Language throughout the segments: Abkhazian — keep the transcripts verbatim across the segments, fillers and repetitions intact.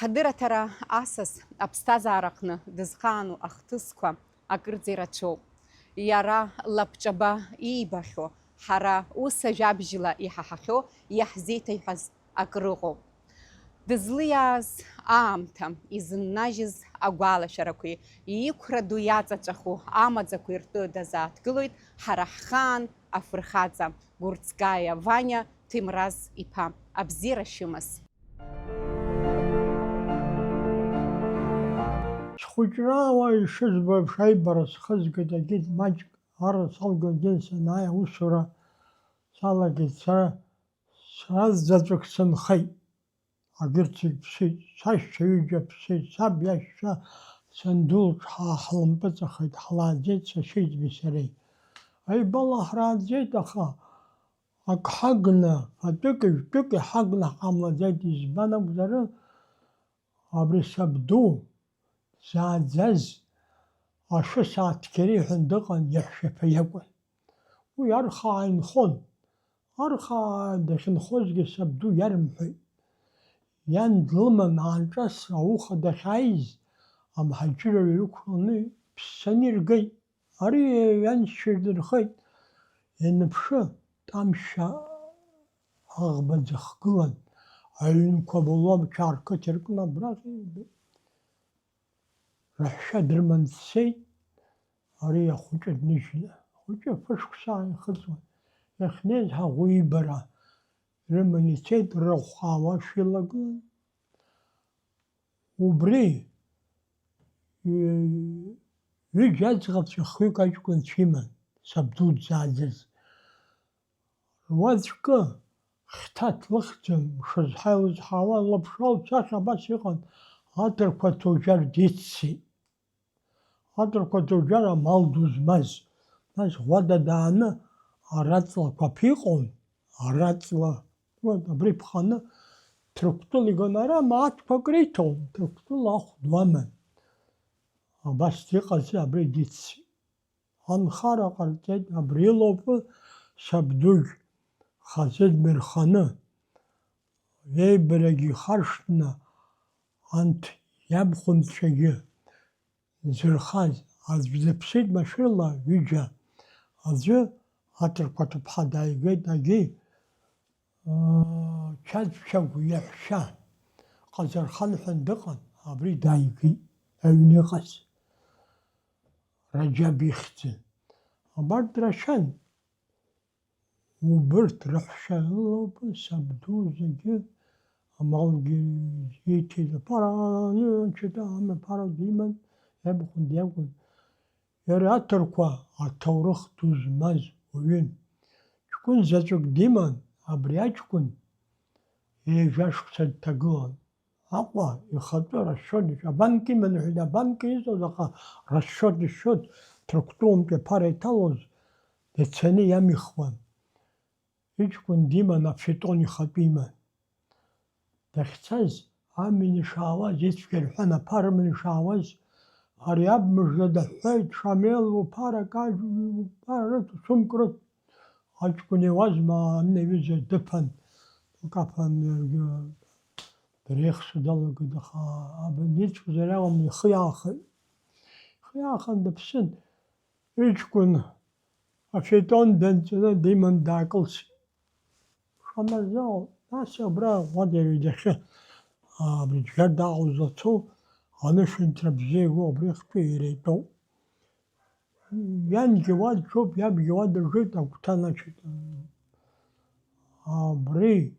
Ҳадырраҭара асас аԥсҭазаараҟны дызхаану ахҭысқәа акырӡа ирацәоуп. Иара лабҿаба иибахьоу, ҳара ус ажәабжьла иҳаҳахьоу иаҳзеиҭаҳәаз акрыҟоуп. Дызлиааз аамҭа, изыннажьыз агәалашәарақәеи, иқәра ду иаҵаҵәаху амаӡақәеи ртәы дазааҭгылоит ҳара ҳхаан афырхаҵа, Гурцкаиа Ваниа Ҭемраз иԥа, абзиара шәымаз. Схәыҷра уа ишызбо еиԥш аибара схызгеит, егьит маҷк ара салгазгьы санааи аусура салагеит, сара сразаҵәык сынхеит. Агьырҭ зегь ԥсит, сашьцәа ҩыџьа ԥсит, саб иашьцәа санду лҿы ҳа-, ҳлымпыҵахеит, ҳлааӡеит сашьеиҵби сареи. Аибала ҳрааӡеит, аха ак ҳагны, фатәыки жәтәыки ҳагны ҳҟамлаӡеит, избан акәзар, абри сабду зааӡаз ашәы сааҭгьара иҳәан дыҟан, иаҳәшьаԥа иакәын. Уи архаа инхон. Архаа дахьынхозгьы сабду иарымҳәеит. Иан длыман аанҿас ауха дахьааиз, амҳаџьыраа ҩықәланы иԥссаны иргеит. Ари ианшьцәа ирдырхеит. Ианыԥшы, Тамшьа аӷба ӡахгылан, аҩнқәа былуа Чарқыҭ иркны абраҟа ирбеит. Раҳәшьа дрыман дцеит, ари ахәыҷы дныжьны. Ахәыҷы фышықәса ааихыҵуан. Иахьнеиз ҳаӷоу ибара рыман ицеит, рыхә аауашәа илагылан. Убри, ҩ-, ҩыџьа аӡӷабцәа хҩык аҷкәынцәа иман, сабду дзааӡаз. Руаӡәкы хьҭа длыхьӡом, мшызҳа илызҳауа, лыԥшра лцахьа абас иҟан, аҭырқәа ҭоуџьар диццеит. Аҭырқәа ҭоуџьар амал ду змаз, нас ӷәада дааны араҵлақәа ԥиҟон, араҵла, вот, абри ԥханы Ҭырқәтәыла игон, ара мааҭқәак риҭон, Ҭырқәтәыла ахә дуаман. Абас диҟаз абри диццеит. Анхара ҟарҵеит, абри лоуп сабдугь хазы дмырханы, иеибарагь ихаршҭны, анҭ иабхәынцәагьы зырхаз, аӡә дыԥсит машәырла ҩыџьа, аӡәы аҭырқәа ҭыԥҳа дааигеит, агьи, аа, Чаҵә Чагә иаҳәшьа Ҟазархан ҳәа дыҟан, абри дааигеит, аҩны иҟаз. Раџьаб ихьӡын. Абарҭ рашәан. Убырҭ раҳәшьа лоуп сабду зегьы амалгьы иҭеит. Аԥара, анцәа амҩа аԥара диман, иабхәын диакәын. Иара аҭырқәа аҭоурых ду змаз уаҩын. Ҷкәын заҵәык диман, абри аҷкәын ҩажәа шықәса дҭагылан. Аҟәа ихатәы расчет, абанк иман ҳәа, абанк иҵоз, аха расчет ишьоит, Ҭырқәтәылантәи аԥара иҭалоз, дцаны иамихуан. Иҷкәын диман, афетон ихатәы иман. Дахьцаз, амин ишаауаз, ицәгьа рҳәан, аԥара амин ишаауаз, ари аб мыжда даҳәҳәеит, Шамел, уԥара кажь, уԥара рыҭ, сумк рыҭ. Аҷкәын иуазма, анаҩыза дыԥан, дкаԥан, иаргьы дреихсо далагеит, аха абан ицәгьазар иалам, ихы иаахеит. Ихы иаахан дыԥсын. Иҷкәын афетон данҵаны диман даакылсит. Шамазал, нас абра ӷәада ҩадахьы, абри Џьгьарда аҟәа злацу, анышәынҭра бзиа иго абри ахьтәы иара итәоуп. Иангьы уа дшәоуп, иабгьы уа дыржеит, агәҭа начеит. Абри,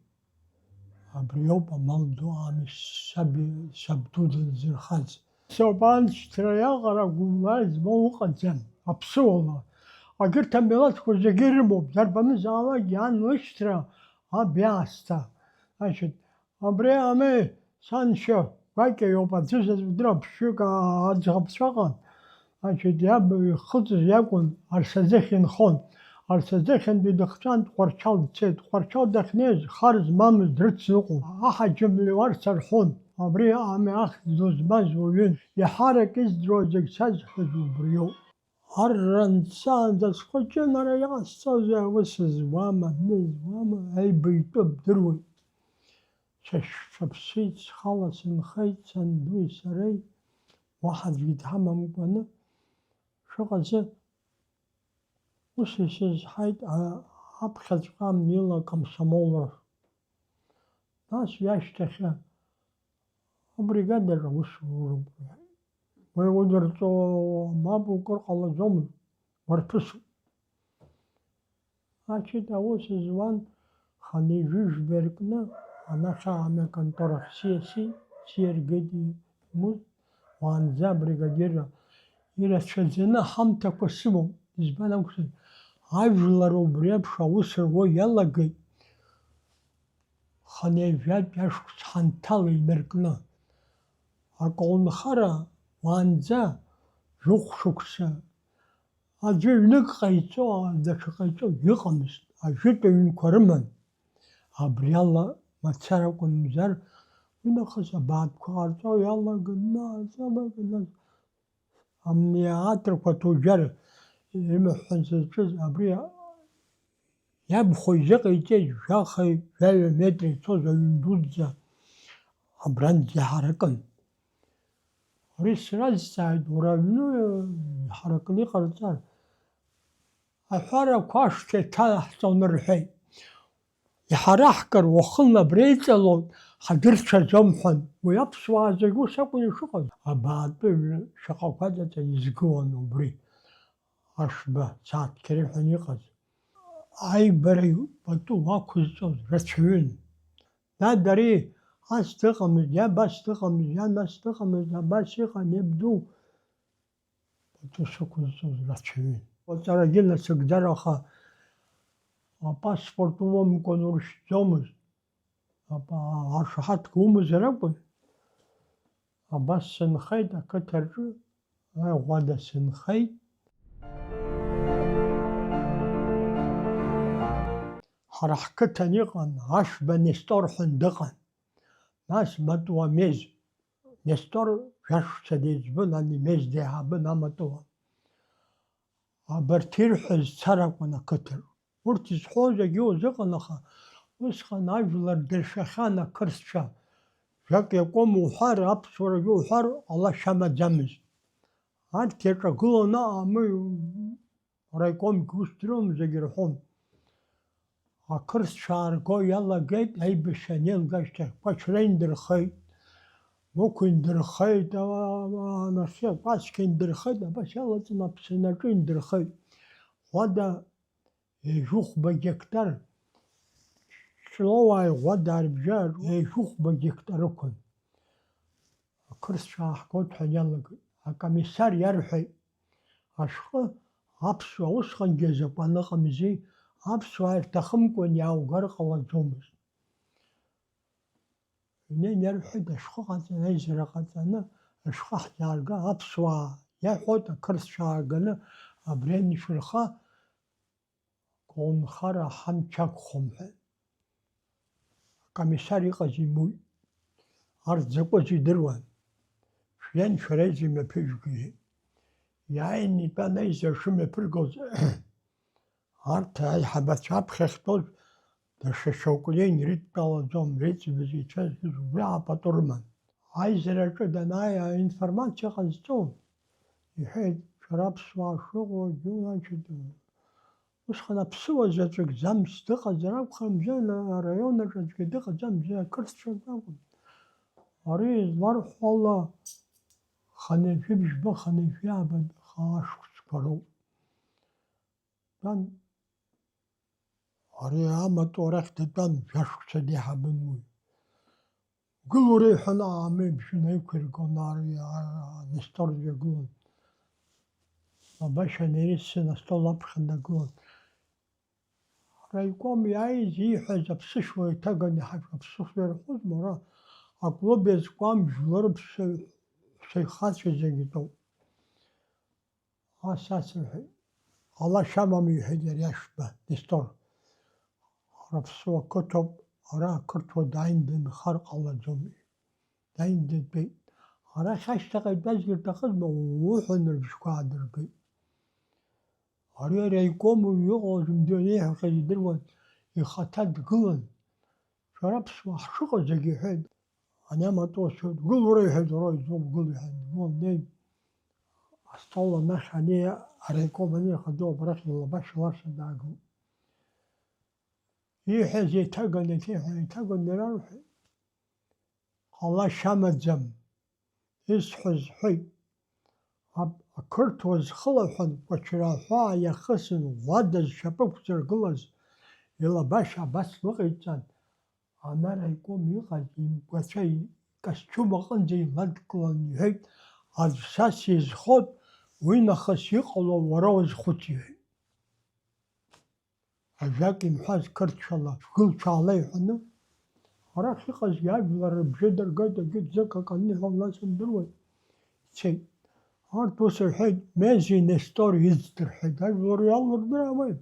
абри ауп амал ду ами саби, сабду дынзырхаз. Сабаншьҭра иаҟара гәымла змоу ыҟаӡам, аԥсуала. Егьырҭ амилаҭқәа зегьы ирымоуп, дарбанызаалакгьы ан лышьҭра аб иаасҭа. Значит, Абри ами, саншьа гәакьа иоуп, аӡәы заҵә дыра ԥшьҩык аӡӷабцәа ыҟан. Значит, иаб ихыҵыз иакәын, Арсаӡыхь инхон. Арсаӡыхьынтәи дыхҵәан, Тҟәарчал дцеит. Тҟәарчал дахьнеиз, хар змамыз дрыцныҟәон. Аҳаџьым Леуарса рҳәон. Абри ами ахьӡ ду змаз уаҩын. Еиҳарак издыруа зегь сазҳәаз убриоуп. Арра нҵаанӡа схәыҷын, ара иҟасҵозеи, аус зуама, зны зуама, аиба итәы бдыруеит. Сашьцәа ԥсит, схала сынхеит, сандуи сареи, уаҳа аӡәгьы дҳамамкәаны шыҟаӡы. Ус исызҳаит, а-, аԥхьаҵәҟьа амнила акомсомол рахь. Нас ҩашьҭахьы абригадаҿы аус уроуп, рҳәеит. Уи удырҵо мап укыр ҟалаӡомызт, уарԥысуп. Значит, аус зуан хынҩажәи жәба ркны, анахь амҩа аконторахь сиасит, сиаргеит имуит, уаанӡа абригадирра ирацәаӡаны аҳамҭақәа сымоуп. Избан акәзар, ажәлар убри еиԥш аус руа иалагеит хынҩажәатәи ашықәс ҳанҭала инаркны. Аколнхара уаанӡа жәохә шықәса аӡәы ҩнык ҟаиҵо, даҽа ҟаиҵо иҟамызт, ажәытә аҩнқәа рыман. Абри ала мацара акәын, мзар, уи нахыс абаатәқәа ҟарҵо иалаган, нас, иалаган, нас, амни аатрақәа ҭоуџьар имаҳәҳәон сызҿыз, абри иабхәа изыҟаиҵеит, жәахеи жәаҩа метра ицоз аҩн дуӡӡа абрантә иҳаракын. Ари сразҵааит, уара аҩны иҳаракны иҟарҵар? Аҳәарақәа ашҭа иҭанаҳҵон рҳәеит. Иҳараҳкыр, уахынла абра иҵалоит, ҳадырцәаӡом ҳәан. Уи аԥсуаа зегь ус акәын ишыҟаз. Абаатәы ҩны шьаҟақәа ҵаҵа изгылан убри, ашба цаҭкьара ҳәа иҟаз. Аибара пату уақәызҵоз рацәаҩын. Дад, ари ас дыҟамызт, иаб ас дыҟамызт, иан ас дыҟамызт, абас иҟан, иабду. Пату сықәызҵоз рацәаҩын. Аҵарагьы насыгӡар, аха апаспорт умамкәан уршьӡомызт. Апа-, ашаҳаҭга умазар акәын. Абас сынхеит ақыҭаҿы, Ӷәада сынхеит. Ҳара ҳқыҭан иҟан Ашәба Нестор ҳәа дыҟан. Нас Матуа Мез. Нестор жәашықәса деиҵбын, ани Мез деиҳабын амаҵура. Абарҭ ирҳәаз цар акәын ақыҭаҿ. Урҭ изҳәо зегьы узыҟан, аха усҟан ажәлар дыршахьан ақырҭцәа. Жәак иакәым уҳәар, аԥсуарагьы уҳәар, ҟалашьа амаӡамызт. Арҭ иаҿагыланы аамеи Араикомгьы ус дырҩуам, зегь ирҳәон. Ақырҭцәа аарго иалагеит, аибашьра анеилга ашьҭахь Кәачра индырхеит, Мықә индырхеит, а, а, анахьхьи Кәасқьа индырхеит, абас иалаҵаны Аԥсынаҿы индырхеит. Ӷәада ҩажәихәба гектар, Ҷлоуааи Ӷәадаа рыбжьы ҩажәихәба гектар ықәын. Ақырҭцәа ааҳгоит ҳәа иалагеит. Акомиссар иарҳәеит, ашәҟәы аԥсуа усҟангьы азакәан ыҟамзи, аԥсуаа ирҭахымкәан иааугар ҟалаӡомызт. Ҩнеин иарҳәеит, ашәҟәы ҟаҵаны, аизара ҟаҵаны, ашәҟәы ҳзаарга, аԥсуаа иаҳәоит, ақырҭцәа ааганы абри анышәырха, Аколнхара ҳамч ақәхом ҳәа. Акомиссар иҟаз имуит. Арҭ закәыз идыруан. Шәиан шәара изымҩаԥыжәго, иҳәеит. Иааин итәан аизара шымҩаԥыргоз, арҭ аиҳабацәа аԥхьахьтәоз даҽа шьоукы инеин ирыдтәалаӡом, реиҵбыз ицәазгьы убри аҟара пату рыман. Аизараҿы данааи аинформациа ҟазҵо, иҳәеит, шәара аԥсуаа шәыҟоу, значит, усҟан аԥсуа заҵәык Ӡамс дыҟазар акәхарын, мза араион аҿы аӡәгьы дыҟаӡам, мза ақырҭцәа ракәын. Ари изларҳәо ала, хынҩажәи бжьба, хынҩажәи ааба хаа шықәсқәа роуп. Тәан, ари амаҵура ахь дтәан, жәашықәса деиҳабын уи. Гылоура иҳәаны аамеи бжьы наиқәиргон, ари, а, Нестор дҩагылан. Лабашьа Нерицин астол аԥхьа днагылан. Араиком иааиз ииҳәаз аԥсышәала иҭаганы ҳаԥ-, аԥсышәала ирҳәозма, ара аклуб иазку амжәлар ԥшьа-, ԥшьа ихацәа зегь итәоуп. Ас, ас рҳәеит. Ҟалашьа амам, иҳәеит иара иашәба, Нестор. Ара аԥсуа қыҭоуп, ара ақырҭуа дааин дынхар ҟалаӡом, иҳәеит. Дааин дытәеит. Арахь ашьҭахь итәазгьы рҭахызма, уҳәан рыбжьқәа аадыргеит. Ари араиком уаҩ иҟалаз, мдуан иеиҳәахьаз идыруан, ихаҭа дгылан, Шәара аԥсуаа ҳшыҟаз зегьы иҳәеит, ани амаҵура сҳәоит, гыл уара, иҳәеит, уара, изоуп, гыл, иҳәеит, гыл, неи, астол анахь ани араиком анихадоу абрахь илабашьа лаша даагылт. Ииҳәаз еиҭаган, еиҭеиҳәан, еиҭаган, иара рҳәеит, ҟалашьа амаӡам, исҳәаз ҳәеит. Ап-, ақырҭуа зхылаҳәан, Кәачара аҳәаа иахысын, Ладаз шьапы ықәзыргылаз илабашьа абас лыҟаиҵан, анараиком иҟаз имгәацәа икостиум аҟынӡа иладкылан иҳәеит, аӡә са сизхоит, уи нахыс иҟало уара уазхәыц, иҳәеит. Ажәак имҳәаз қырҭшәала, шәгыл шәаала иҳәаны, арахь иҟазгьы ажәлар рыбжьы дыргеит, егьырҭ зык акы аниҳәо нас имдыруеит, ицеит. Арҭ ус рҳәеит, Мезиа Нестор иӡт рҳәеит, ажәлар иалурдырамеи?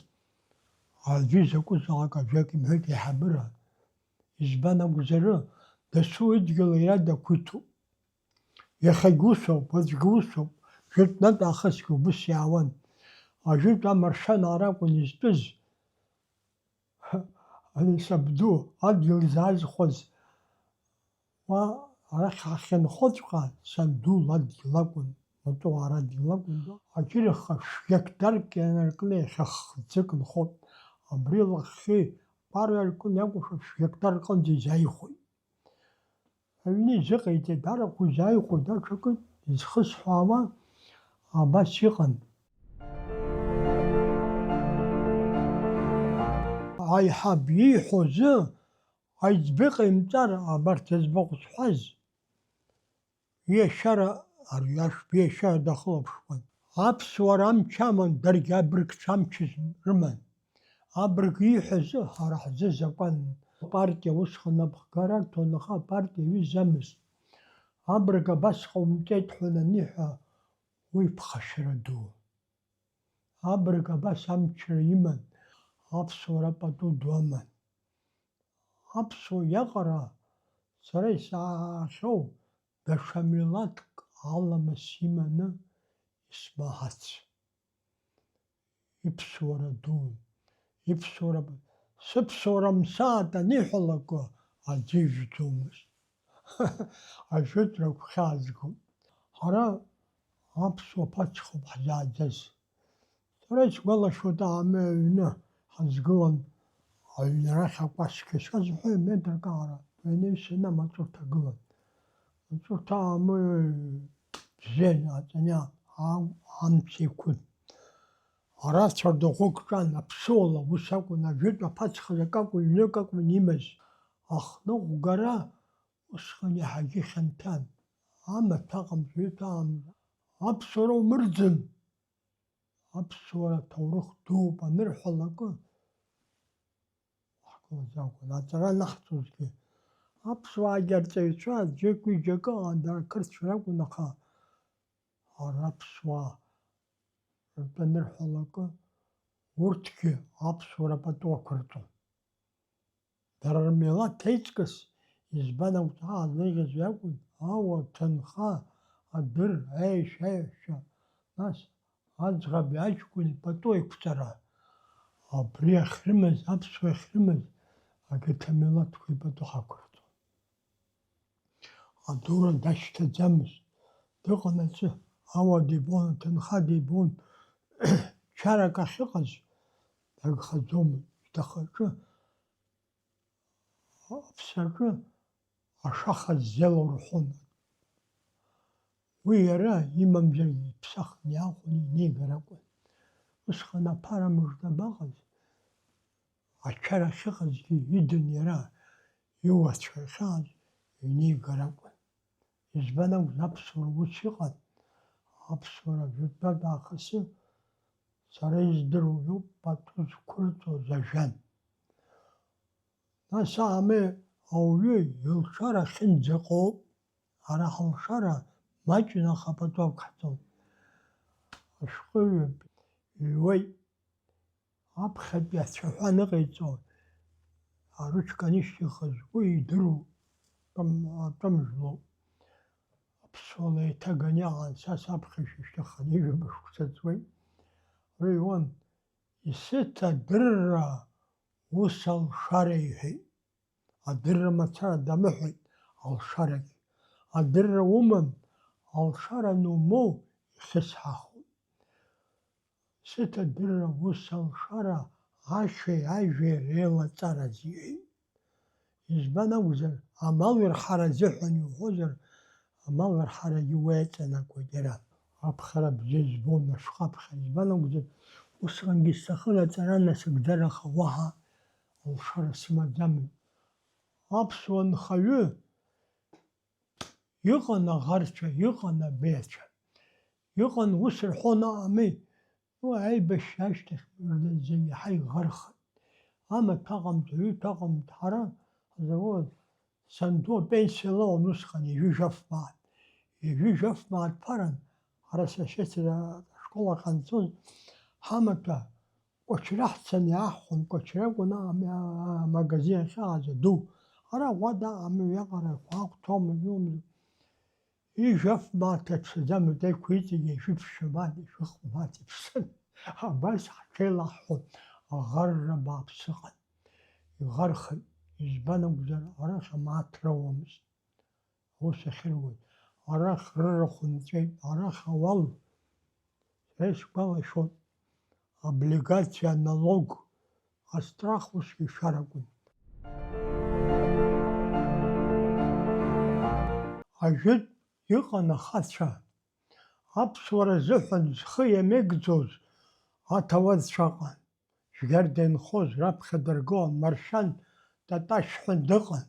Аӡәы изакәызаалак ажәак имҳәеит аиҳабыра. Избан акәзар, дасу идгьыл иара дақәиҭуп. Иахьагь усоуп, уаҵәгьы усоуп, жәытәнатә аахысгьы убыс иаауан. Ажәытә амаршәан ара акәын изтәыз, ани сабду адгьыл изаазхәаз, уа арахь ҳахьынхоҵәҟьа, санду ладгьыл акәын, матәуаа радгьыл акәын, акьырахә хышә гектарк ианаркны иахьа хӡык нхоит, абри лахьхьи, кәара иаркны иакәушәа хышә гектар рҟынӡа изааихәеит. Аҩны изыҟаиҵеит, арахә изааихәоит, даҽакы изхысҳәаауа абас иҟан. Аиҳаб ииҳәозы аиҵбы ҟаимҵар, абарҭ зыӡбахә зҳәаз, иашьара, ари ашәбеиашьара дахылаԥшуан. Аԥсуара амч аман, даргьы абыргцәа амч рыман. Абырг ииҳәазы ҳара ҳзы закәанын. Апартиа усҟан абӷгара рҭон, аха апартиа аҩызамызт. Абырг абас ҟаумҵеит ҳәа аниҳәа, уи ԥхашьара ду. Абырг абас амчра иман, аԥсуара пату ду аман. Аԥсуа иаҟара сара исаҳахьоу даҽа милаҭк аламыс иманы исмаҳац. Иԥсуара ду, иԥсуара, сыԥсуара мсааит аниҳәалакгьы аӡәы ижәӡомызт. Ажәытәра гәхьаазгон. Ҳара аԥсуа ԥацхоуп ҳзааӡаз. Сара исгәалашәоит, аамеи аҩны ҳазгылан, аҩны арахь акәасқьа сазҳәо метрак аҟара, аҩны исаны амаҵурҭа гылан. Амаҵурҭа аамеи бзиан, аҵаниа, ам-, амца иқәын. Арацәа рдәахәы кҿан, аԥсуала ус акәын, ажәытә аԥацха акакәын, ҩнык акәын имаз. Ахныҟәгара усҟан иаҳагьы хьанҭан. Амаҭәа аҟамҵаҩы ҭаамза. Аԥсуара умырӡын! Аԥсуара аҭоурых дууп анырҳәалакы, ҳгылаӡакәын. Аҵара анаҳҵозгьы, аԥсуаагьы арҵаҩцәа аӡәык-ҩыџьак ыҟан, дара қырҭцәа ракәын, аха ара аԥсуаа ртәы анырҳәалакы, урҭгьы аԥсуара пату ақәырҵон. Дара рмилаҭ еиҵкыс, избан акәзаалак еиӷьыз акәын, ауа, ҭынха, адыр, аишәа, аишәа, нас аӡӷаби аҷкәыни пату еиқәҵара. Абри ахьрымаз, аԥсуа ахьрымаз, агьырҭ амилаҭқәа ипату ҳақәырҵон. Адура дашьҭаӡамызт, дыҟанаҵы, ауа дибон, аҭынха дибон, чарак ахьыҟаз дагхаӡомызт, дахаҿы, аԥсаҿы ашаха ззеилоу рҳәон. Уи иара имамзаргьы иԥсахны иаахәаны инеигар акәын. Усҟан аԥара мыжда абаҟаз, ачара ахьыҟазгьы идын иара, иуацәа ахьааз инеигар акәын. Избан акәзар, аԥсуара ус иҟан, аԥсуара жәытәнатә аахысы сара издыруа иоуп пату зқәырҵоз ажәан. Нас аамеи ауаҩы илшара ахьынӡаҟоу, ара ҳалшара маҷны аха пату ақәҳҵон. Ашәҟәыҩҩы иҩуеит. Аԥхьатәи ацәаҳәа аныҟаиҵо, аручка анышьҭихыз уи идыруа атәым, атәым жәлоуп. Аԥсуала еиҭаганы иҟан, са саԥхьа ишьҭыхны ҩба шықәса ҵуеит. Уи иуан, исыҭ адырра ус алшара иҳәеит. Адырра мацара дамыҳәеит алшарагьы. Адырра уман, алшара анумоу, ихьысҳахоит. Сыҭадырра ус алшара ашәеи ажәеи реилаҵаразы иҳәеит. Избан акәзар, амал рҳара азыҳәан иуҳәозар, амал рҳарагьы уеиҵанакуеит иара. Аԥхьара бзиа збон ашәҟәы аԥхьа, избан акәзар, усҟангьы сҭахын аҵара насыгӡар, аха уаҳа алшара сымаӡамызт. Аԥсуа нхаҩы Иҟан аӷарцәа, иҟан абеиацәа. Иҟан, ус рҳәон, аами, уи аибашьра ашьҭахь зегьы иаҳа иӷархеит. Амаҭәа аҟамҵо, аҩытә аҟамҵо, ҳара ҳзауад санду апенсиа лоуан усҟан, ҩажәи жәаф мааҭ. Ҩажәи жәаф мааҭ ԥаран, ҳара сашьыцра ашкол ахь ҳанцоз, ҳамаҭәа Кәачра ҳцаны иаҳхәон, Кәачра акәын а-, а-, амагазин ахьыҟаз аду. Ара уада амҩаҟарақәа ақәҭәома, иумдо. Ижәаф мааҭ аҽаӡамызт, еиқәиҵегьы ижәыԥшьа мааҭ, ижәыхә мааҭ иԥсын. Абас ҳҽеилаҳхуан, аӷарра бааԥс ыҟан. Иӷархеит, избан акәзар, арахь амааҭ роуамызт. Ус ахьыруеит. Арахь рырахә нҵәеит, арахь ауал. Сара исгәалашәоит, облигациа, аналог, астрах усгьы шәаракәын. Ажәытә иҟан ахацәа, аԥсуара рзыҳәан зхы иамеигӡоз аҭауадцәа ыҟан. Жәгьарда инхоз раԥхьа дырго Маршьан Таташь ҳәа дыҟан.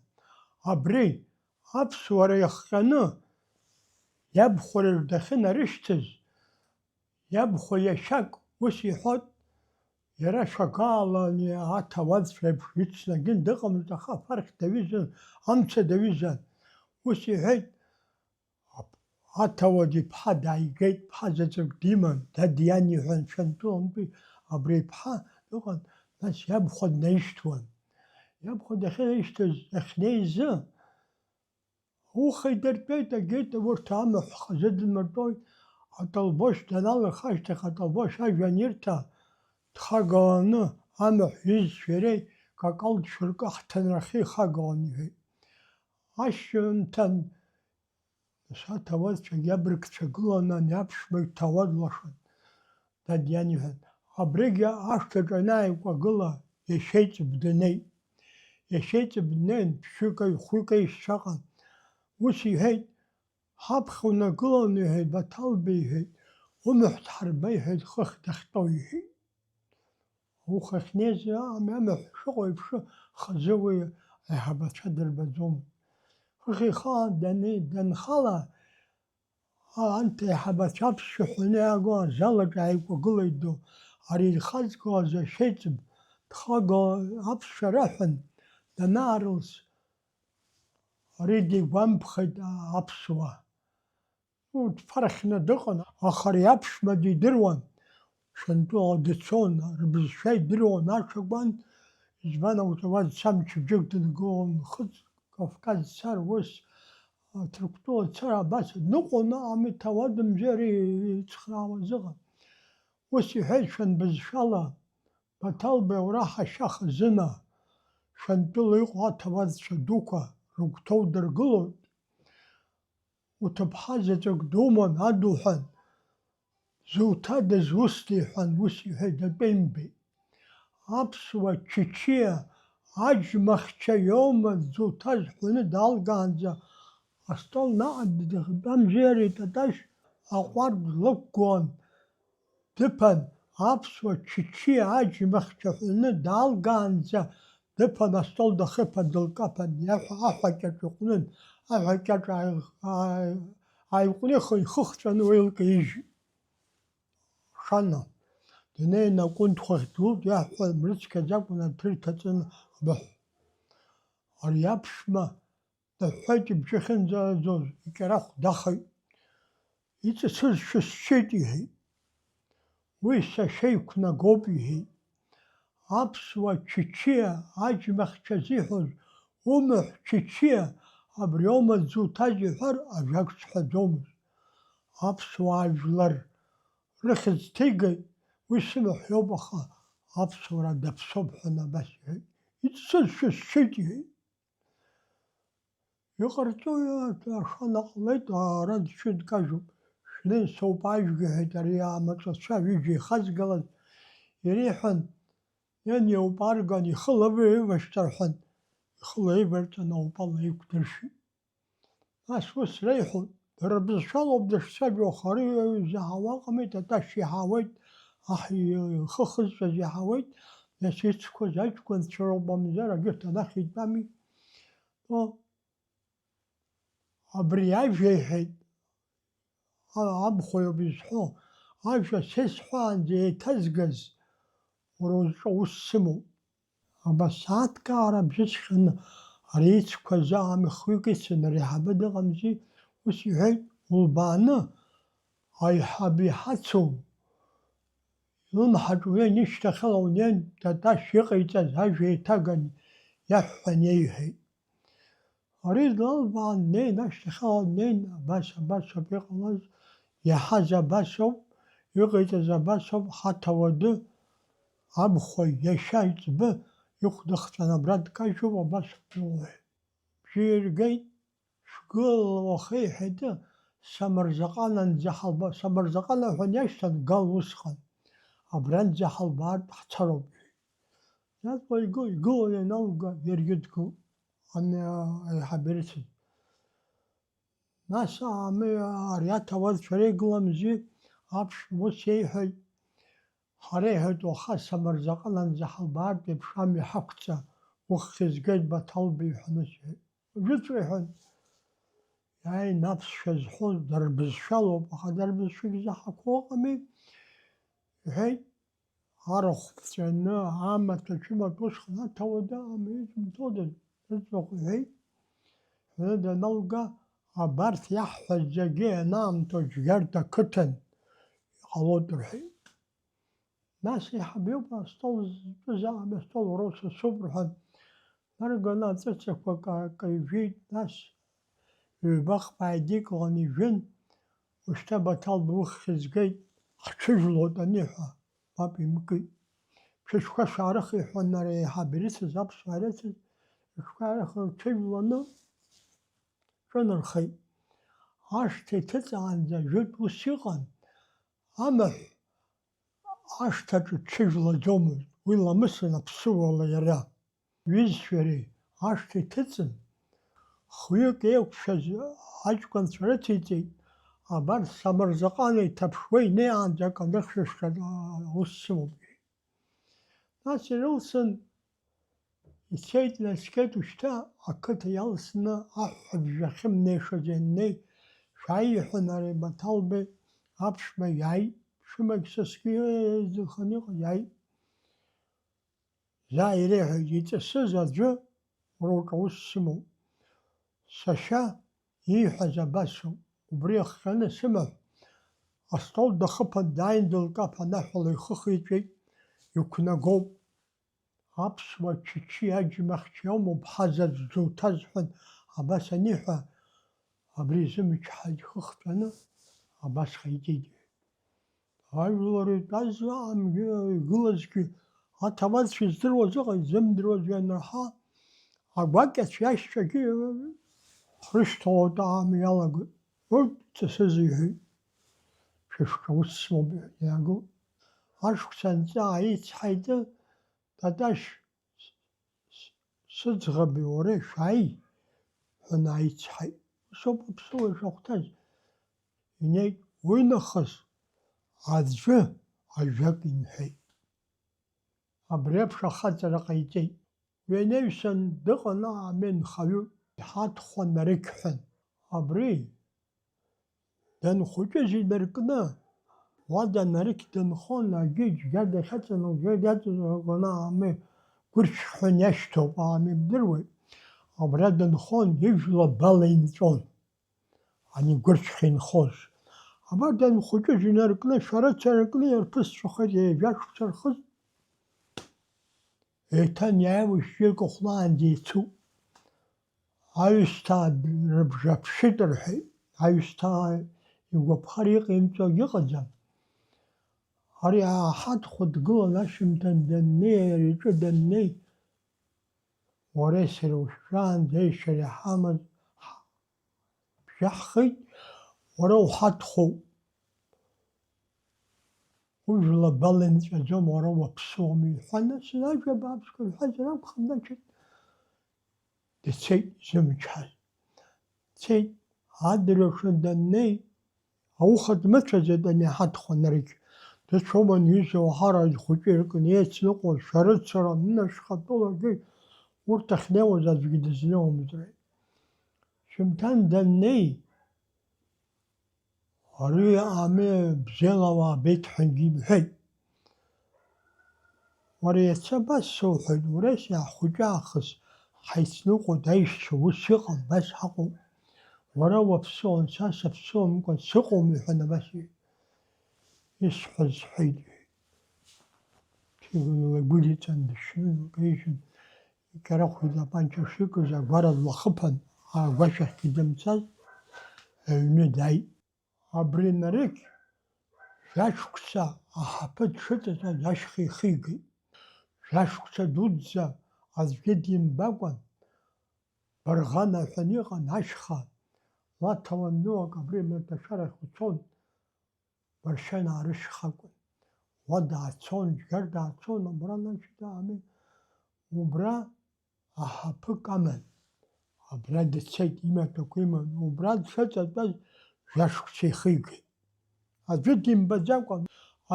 Абри аԥсуара иахҟьаны иабхәарыжә дахьынарышьҭыз, иабхәа иашьак ус иҳәот, иара шәагаала ани аҭауадцәа еиԥш ицнагьы дыҟамызт, аха афархь даҩызан, амца даҩызан. Ус иҳәеит, Аҭауад иԥҳа дааигеит, ԥҳа заҵәык диман, дад иан иҳәан, Шьантәылантәи абри иԥҳа дыҟан, нас иабхәа днаишьҭуан. Иабхәа дахьынаишьҭыз, дахьнеизы, ауха идыртәеит, агеит, урҭ амаҳә хазы дынмыртәоит, атолбошь даналырха ашьҭахь, атолбошь ажәҩан ирҭа, дхагаланы амаҳә ҩызцәеи иареи какал дшәыркы ҳҭынрахьы ихагалан, иҳәеит. Ашьыжьымҭан Нас аҭауадцәагьы абыргцәа гыланы ани аԥшәма иҭауа длашон. Дад иан иҳәан, абригьы ашҭаҿы анааикәагыла, иашьа иҵб днеит. Иашьа иҵб днеин, ԥшьҩык аҩ, хәҩык аишьцәа ыҟан. Ус иҳәеит, ҳаԥхьа унагылан, иҳәеит, Баҭалба, иҳәеит, умаҳә дҳарба, иҳәеит, хыхь дахьтәоу, иҳәеит. Ауха ахьнеиз амҩамаҳә шыҟоу еиԥш, хазы уи аиҳабацәа дырбаӡомызт. Хыхь ихаан дани-, данхала, а-, анҭ аиҳабацәа аԥсшәа ҳәаны иаагон азал аҿы ааикәагылеит ду. Ари ихазгоз ашьеиҵб дхагала аԥсшәа раҳәан данаарылс, ари дигәамԥхеит аԥсуаа. Урҭ дԥархьны дыҟан, аха ари аԥшәма дидыруан, Шьантәыла дцон, рыбызшәа идыруан аҽакәан, избан акәзар, уа дцамчыбжьык дынкылон, Нхыҵ Кавказ дцар, ус, а, Ҭырқәтәыла дцар, абас дныҟәон, аамҭа ауадамзар ицхраауа зыҟан. Ус иҳәеит, шәан бызшәала, Баҭалбеи, уара ҳашьа хазына, Шьантәыла иҟоу аҭауадцәа дуқәа рыгәҭоу дыргылоит. Уҭыԥҳа заҵәык думан, адуҳәан, зуҭадаз усҭеи ҳәан ус иҳәеит, атәеимбеит. Аԥсуа чычиа аџьмахьча иоума дзуҭаз ҳәаны далгаанӡа астол наҟ дтәамзар Таташь аҟәардә лықәгон. Дыԥан, аԥсуа чычиа аџьмахьча ҳәаны далгаанӡа дыԥан, астол дахыԥан, дылкаԥан, иаҳәа аҳәа кьаҿ иҟәнын, аҳәа кьаҿ ааи-, ааи-, ааиҟәнихын, ихы хҵәаны уи илкаижьит. Шана, днеин акәындхәахь дгылт, иаҳҳәа мрыцқьаӡакәан аҭыр иҭаҵаны абыҳә. Ари аԥшәма Дыҳәҳәеит ибжьы ахьынӡанаӡоз, икьарахә дахеит. Иҵысыз шәысшьит, иҳәеит. Уи сашьа иқәнагоуп, иҳәеит. Аԥсуа чычиа аџьмахьча зиҳәоз, умаҳә чычиа, абри аума дзуҭаз иҳәар, ажәак сҳәаӡомызт. Аԥсуаа жәлар рыхьӡ ҭигеит, уи сымаҳә иоуп, аха аԥсуара даԥсоуп ҳәа абас иҳәеит. Иҵысыз шәысшьит, иҳәеит. Иҟарҵои, ашана ҟалеит, ара дшьыдкажьуп, шәнеи соуп ажәгьы, иҳәеит ари амаҵәацәа ҩыџьа ихазгалаз, иреиҳәан, ианиауп арган, ихы лавеивашьҭарҳәан, ихы леиварҵан аупа леиқәдыршәит. Нас ус реиҳәон, дара бызшәалоуп дышцәажәо, аха ари изаҳауа ыҟами, Таташь иаҳауеит, аҳ ихы хызҵәаз иаҳауеит, нас ицқәаз аҷкәынцәа роуп, мамзар, егьырҭ анахь итәами. О, абри ажәа иҳәеит, а-, абхәа иоуп изҳәо, ажәа сеисҳәаанӡа еиҭазгаз, уара узҿу аус сымоуп. Абасааҭк аара бжьысхьаны, ари ицқәа заам ихҩык ицын, ари аиҳабы дыҟамзи, ус иҳәеит, улбааны, аиҳабы иҳацу, илымҳаҿ уи анишьҭахьала унеин, Таташь иҟаиҵаз ажәа еиҭаган иаҳәҳәан иеиҳәеит. Ари длалбаан днеин, ашьҭахьала днеин, абас, абас ауп иҟалаз, иаҳаз абас ауп, иҟаиҵаз абас ауп, ҳаҭауады, абхәа, иашьа иҵбы, ихәда хҵәаны абра дкажьуп, абас ауп иуҳәеит. Бжьы иргеит, шәгыл уаха иҳәеит, Самырзаҟананӡа ҳалба, Самырзаҟана ҳәа иашьҭан Гал усҟан, абранӡа ҳалбаартә ҳцароуп, иҳәеит. Иаҵуа игыл, игылан ианалга, иаргьы дгылт, ами, аиҳабы ирыцыз. Нас, ами, ари аҭауад шәара игыламзи, аԥшәма ус иеиҳәеит, ҳара, иҳәеит, уаха Самырзаҟананӡа ҳалбаартә еиԥш амҩа ҳақәҵа, уххь згеит Баҭалба, иҳәан ус иҳәеит. Уажәыҵәҟьа, иҳәан, иааины аԥсшәа зҳәоз дара рбызшәалоуп, аха дара рбызшәагьы заҳақәоу ыҟами, иҳәеит. Арахә ԥҵәаны, амаҭәа, ачымаҭәа усҟан аҭауада, ами, изымҭодаз, рыӡбахә иҳәеит. Ҳәаны даналга, абарҭ иаҳҳәаз зегьы ианаамҭоу џьгьарҭа қыҭан иҟалоит рҳәеит. Нас аиҳабы иоуп астол зтәыз, ами, астол уара усасуп рҳәан, нарганы аҵәыцақәа ка-, каижәеит, нас ҩба-хԥа ааидикыланы ижәын, ушьҭа Баҭал уххь згеит, ҳҽыжәлоит аниҳәа, мап имкит. Шәышәқәа шәаарых, иҳәон ари аиҳаб ирыцыз, аԥсуаа ирыцыз, рышәқәа аарых, рҽыжәланы ҿынархеит. Ашҭа иҭыҵаанӡа жәытә ус иҟан, амаҳә ашҭаҿы дҽыжәлаӡомызт, уи ламысын аԥсыуала иара. Ҩызцәеи иареи ашҭа иҭыҵын, хҩык еиқәшәаз аҷкәынцәа рыцеиҵеит, абарҭ Самырзаҟана иҭаԥшуа инеиаанӡа акы анырхьышәшәа аус сымоуп, иҳәеит. Нас ирылсын, ицеит, инаскьеит, ушьҭа ақыҭа иалсны аҳәҳәабжь ахьымнеишаз ианнеи, шәааи, иҳәан, ари Баҭалбеи аԥшәма иааит, шәымагь са сгәы иаанханы иҟаз иааит. Заа иреиҳәеит, иҵысыз аӡәы уара уҿы аус сымоуп. Сашьа ииҳәаз абасоуп, убри ахҟьаны сымаҳә, астол дахыԥан дааин дылкаԥан аҳәала ихы хиҵәеит, иқәнагоуп. Аԥсуа чычи аџьмахчи аума уԥҳа заҵә зуҭаз ҳәан абас аниҳәа, абри изымчҳаит ихы хҵәаны, абас ҟаиҵеит. Ажәлар итәаз аамгьы игылазгьы аҭауадцәа издыруаз ыҟан, изымдыруаз ианраҳа, агәакьацәа иашьцәагьы ҳрышьҭалоит аамҩа иалагоит. Урҭ ҵысыз иҳәеит. Шәышәҿы аус смоуп, иҳәан иаагылт. Ашықәс анҵы ааицҳаиҵы, Таташь, с-, с-, сыӡӷаби уареи шәааи, ҳәа нааицҳаит. Усоуп аԥсуа ишахәҭаз. Инеит, уи нахыс аӡәы ажәак имҳәеит. Абри еиԥш ахаҵара ҟаиҵеит. Уи анаҩсан дыҟан аамеи нхаҩы, иҳаҭхәа Нарықь ҳәан. Абри данхәыҷыз инаркны, уа данарықь дынхон, агьи џьгьа дахьаҵаны, лџьа диаҵаны, лгәаны аами гәырцәхьҳәан иашьҭоуп, аами бдыруеит. Абра дынхон, ижәла бала инҵәон, ани гәырцәхьа инхоз. Абар данхәыҷыз инаркны, шәарыцара кны иарԥысҵәахеит, ҩажәа шықәса рхыз. Еиҭаниааиуа шәҩык ихәлаанӡа еицуп. Аҩсҭаа рыбжа ԥшьит рҳәеит. Аҩсҭаа игәаԥхар иҟаимҵо иҟаӡам. Ари аҳаҭхәа дгылан ашьыжьымҭан даннеи, ари иҿы даннеи, уареи сареи ушәшәаанӡа аишьара иҳамаз, ҳа, Ҳжәаҳхеит, уара уҳадхоуп. Ужәла бала инҵәаӡом, уара уаԥсуам, иҳәан, нас ажәа бааԥсқәа рҳәазар акәхап, значит, дцеит зымчҳаз. Дцеит, адырҩаҽны даннеи, ауха дмыцәаӡеит ани ҳадхәа нарыгь. Дыцәоман иҩыза уаҳа ара ихәыҷы иркны еицныҟәоз, шәарыцара, нынашәхатәылагьы урҭ ахьнеиуаз аӡәгьы дызнеиуамызт. Шәымҭан даннеи, ари ами бзиала уаабеит ҳәагьы имҳәеит. Уара иацы абас соуҳәоит, уара иахәыҷы аахыс ҳаицныҟәоит, аишьцәа ус иҟам, абас ҳаҟоуп. Уара уаԥсуан, са саԥсуамкәан сыҟоума, иҳәан абас иҳәеит. Исҳәаз сҳәеит, иҳәеит. Ҭигәа илагәыдиҵан дышьны, лкаижьын, икьарахә итапанча шикыз агәара длахыԥан, агәашәахьгьы дымцаз, аҩны дааит. Абри нарыгь жәашықәса аҳаԥы дшыҵатәаз ашьха ихигеит. Жәашықәса дуӡӡа аӡәгьы димбакәан, Барӷана ҳәа иҟан ашьха, лаҭауан нуак абри Мырҭашәарахь уцон, Баршьанаа рышьхакәын. Уа даацон, џьгәар даацон, абра нахьыда ами. Убра аҳаԥык аман. Абра дцеит, имаҭәақәа иман. Убра дшыҵатәаз жәашықәса ихигеит. Аӡәы димбаӡакәа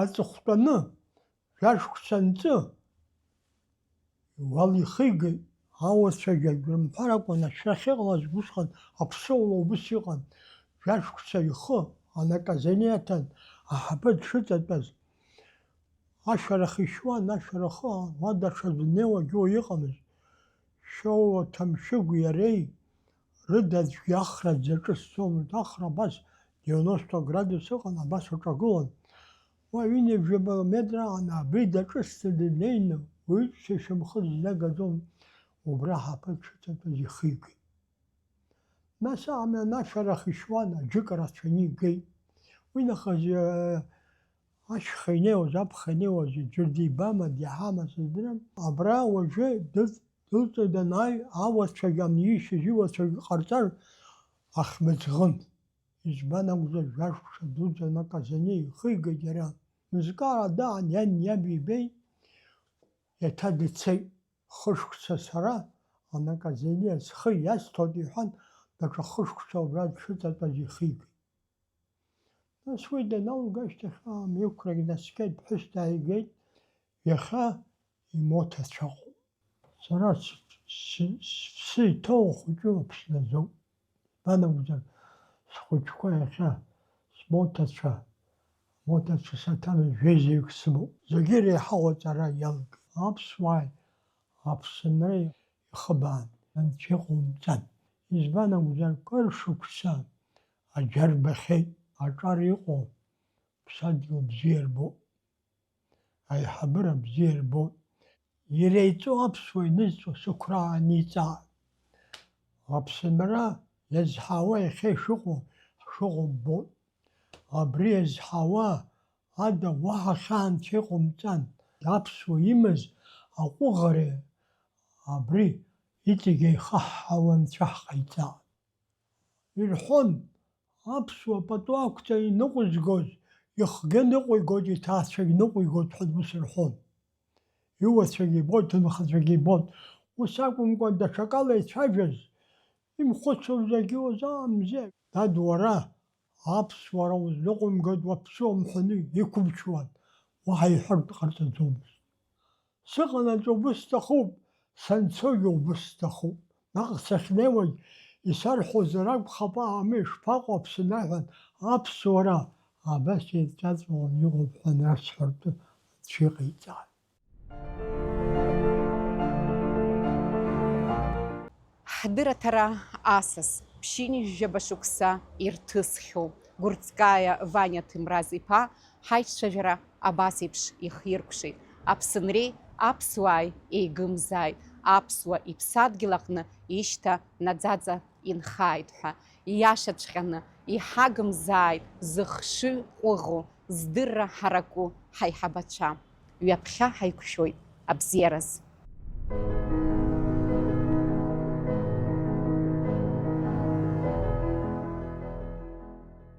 аҵыхәтәаны, жәашықәса анҵы, уал ихигеит, ауацәагьы агәра мҳәар акәын, ашәра ахьыҟалаз усҟан аԥсыуала убыс иҟан, жәашықәса ихы анаказание аҭан, аҳаԥы дшыҵатәаз. Ашәарах ишьуан, ашәарах ыҟан, уа даҽа дунеиуагьы уаҩ ыҟамызт. Шьоуа Ҭамшьыгә иареи рыда аӡәгьы ахра дзаҿысӡомызт, ахра абас девяносто градус ыҟан, абас аҿагылан. Уа ҩынҩажәаба метр аҟан абри даҿысӡа днеины, уаҩытәшьа шьамхы ззагаӡом, убра аҳаԥы дшыҵатәаз ихигеит. Нас амҩан ашәарах ишьуан, аџьыка рацәаны игеит. Уи нахыс, э, ашьха инеиуаз, аԥхьа инеиуаз, џьара дибама, диҳама сыздырам. Абра уажәы дыц-, дылҵны данааи, ауацәагь анишьыз, иуацәагь ҟарҵар, ахьмыӡӷын. Избан акәзар, жәашықәса дуӡӡа анаказание ихигеит иара. Мызкы ара даан, иан иаб ибеит, иаҭа дцеит. Хышықәса сара анаказание схы иасҭоит, иҳәан, даҽа хышықәса убра дшыҵатәаз ихигеит. Нас уи даналга ашьҭахь аамҩақәрагь наскьеит, ԥҳәыс дааигеит, иахьа имоҭацәа ыҟоуп. Сара с-, с-, сыԥсы иҭоу ахәыҷы Аԥсны азоуп. Избан акәзар, схәыҷқәа иахьа смоҭацәа, моҭацәа саҭамыз жәеизаҩык сымоуп. Зегьы иреиҳау аҵара иалагеит. Аԥсуааи Аԥсынреи ихыбаан, анцәа иҟоумҵан. Избан акәзар, кыр шықәса аџьа рбахьеит, аҿар иҟоу ԥсадгьыл бзиа рбоит. Аиҳабыра бзиа ирбоит. Иреиҵо аԥсуа инызҵо сықәра ааниҵааит. Аԥсынра иазҳауа иахьа ишыҟоу ҳшыҟоу ббоит. Абри иазҳауа ада уаҳа хьаа анцәа иҟоумҵан. Аԥсуа имаз аҟәыӷара абри иҵегь еихаҳҳауа анцәа ҳҟаиҵааит. Ирҳәон, аԥсуа пату ақәҵа иныҟәызгоз, ихгьы ныҟәигоит, иҭаацәагь ныҟәигоит ҳәа ус рҳәон. Иуацәагьы ибоит, инхацәагьы ибоит. Ус акәымкәа, даҽакала ицәажәаз, имхәыцуа зегьы узаамзеи? Дад, уара, аԥсуара узныҟәымгоит, уаԥсуам ҳәаны иқәымчуан, уаҳа иҳәартә ҟарҵаӡомызт. Сыҟанаҵ убыс сҭахуп, санцогьы убыс сҭахуп. Наҟ сахьнеиуагь исарҳәозар акәхап, аамеи шԥаҟоу Аԥсны аҳәан, аԥсуара абас еидҵаҵәҟьаны иҟоуп ҳәа насҳәартә анцәа иҟаиҵааит. Ҳдырраҭара асас, ԥшьынҩажәаба шықәса ирҭысхьоу Гәырҵкаиа Ваниа Ҭемраз-иԥа ҳаицәажәара абас еиԥш ихиркәшеит: Аԥсынреи аԥсуааи еигымзааит, аԥсуа иԥсадгьыл аҟны ишьҭа наӡаӡа инхааит ҳәа. Ииашаҵәҟьаны, иҳагымзааит зыхшыҩ ҟәыӷоу, здырра ҳараку ҳаиҳабацәа. Ҩаԥхьа ҳаиқәшәоит абзиараз.